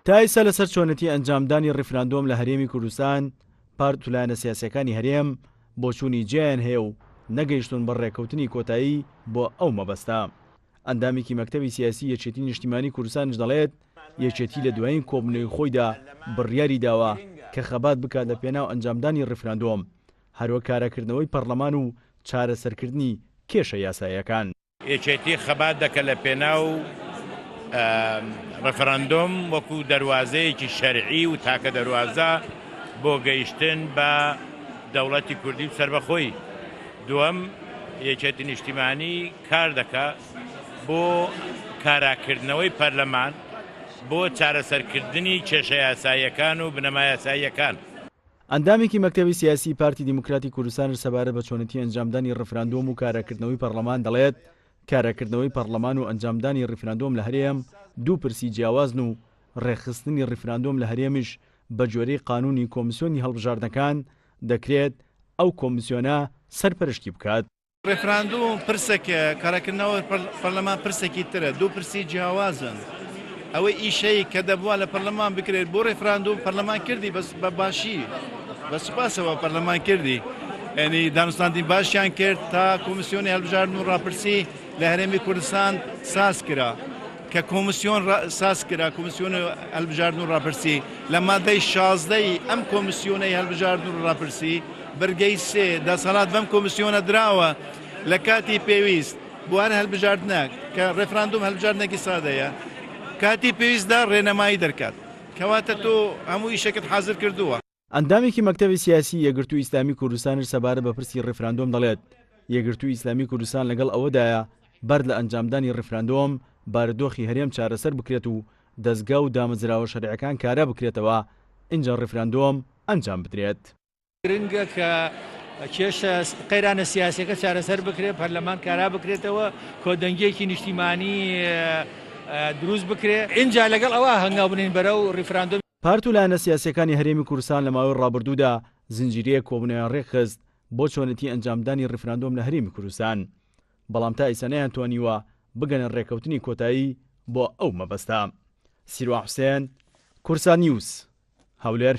تا ئیستا لەسەر چۆنێتی ئەنجامدانی ڕیفراندۆم لە هەرێمی کوردستان، پارت و لایەنە سیاسیەکانی هەرێم بۆچوونی جیایان هەیە و نەگەیشتوون بە ڕێککەوتنی کۆتایی بۆ ئەو مەبەستە. ئەندامێکی مەکتەبی سیاسی یەکێتی نیشتیمانی کوردستانیش دەڵێت، یەکێتی لە دوایین کۆبوونەوەی خۆیدا بڕیاری داوە کە خەبات بکات لە پێناو ئەنجامدانی ڕیفراندۆم، هەروەک کاراکردنەوەی پەڕلەمان و چارەسەرکردنی کێشە یاساییەکان. یەکێتی خەبات دەکات لە پێناو ڕێفراندۆم وەکو دەروازەیەکی شەرعی و تاکە دەروازە بۆ گەیشتن بە دەوڵەتی کوردی و سەربەخۆی. دووەم، یەکێتی نیشتیمانی کار دەکات بۆ کاراکردنەوەی پەرلەمان بۆ چارەسەرکردنی کێشە یاساییەکان و بنەما یاساییەکان. ئەندامێکی مەکتەبی سیاسیی پارتی دیموکراتی کوردستانش سەبارەت بە چۆنێتی ئەنجامدانی ڕیفراندۆم و کاراکردنەوەی پەڕلەمان دەڵێت، کاراکردنەوەی پەڕلەمان و ئەنجامدانی ڕیفراندۆم لە هەرێم دوو پرسی جیاوازن و ڕێکخستنی ڕیفراندۆم لە هەرێمیش بەگوێرەی قانونی کۆمسیۆنی هەڵبژاردنەکان دەکرێت ئەو کۆمسیۆنە سەرپەرشتی بکات. ڕێفراندوم پرسێکە، کاراکردنەوەی پەرلەمان پرسێکی ترە، دوو پرسی جیاوازن. ئەوەی ئیشەی کە دەبوا لە پەرلەمان بکرێت بۆ ڕێفراندوم پەرلەمان کردی بەس بە باشی بە سوپاسەوە پەرلەمان کردی. یعنی دانوستاندنی باشیان کرد تا کۆمیسیۆنی هەڵبژاردن و ڕاپرسی لە هەرێمی کوردستان ساز کرا. کە کۆمیسیۆن ساز کرا، کۆمیسیۆنی هەڵبژاردن و ڕاپرسی لە مادەی 16 ی ئەم کۆمیسیۆنەی هەڵبژاردن و ڕاپرسی برگەی سێ، دەسەڵات بەم کۆمیسیۆنە دراوە لە کاتی پێویست بۆ هەر هەلبژاردنەک کە ڕێفراندوم هەلبژاردنێکی سادەیە کاتی پێویستدا ڕێنەمایی دەرکات. کەواتە تۆ هەموو ئیشەکەت حازر کردووە. ئەندامێکی مەکتەبی سیاسی یەکگرتووی ئیسلامی کوردستانیش سەبارەت بە پرسی ڕیفراندۆم دەڵێت، یەکگرتووی ئیسلامی کوردستان لەگەڵ ئەوەدایە بەر لە ئەنجامدانی ڕیفراندۆم بارودۆخی هەرێم چارەسەر بکرێت و دەزگا و دامەزراوە شەرعیەکان کارا بکرێتەوە ئینجا ڕیفراندۆم ئەنجام بدرێت. گرنگە کە کێشە قەیرانە سیاسیەکە چارەسەر بکرێت، پەرلەمان کارا بکرێتەوە، کۆدەنگیەکی نیشتیمانی دروست بکرێت، ئینجا لەگەڵ ئەوە هەنگاو بنێین بەرەو ڕیفراندۆم. پارت و لایەنە سیاسیەکانی هەرێمی کوردستان لە ماوەی ڕابردوودا زنجیرەیەک کۆبوونەوەیان ڕێکخست بۆ چۆنێتی ئەنجامدانی ڕیفراندۆم لە هەرێمی کوردستان، بەڵام تا ئیستا نەیانتوانیوە بگەنە ڕێککەوتنی کۆتایی بۆ ئەو مەبەستە. سیروان حوسێن، کوردسات نیوز، هەولێر.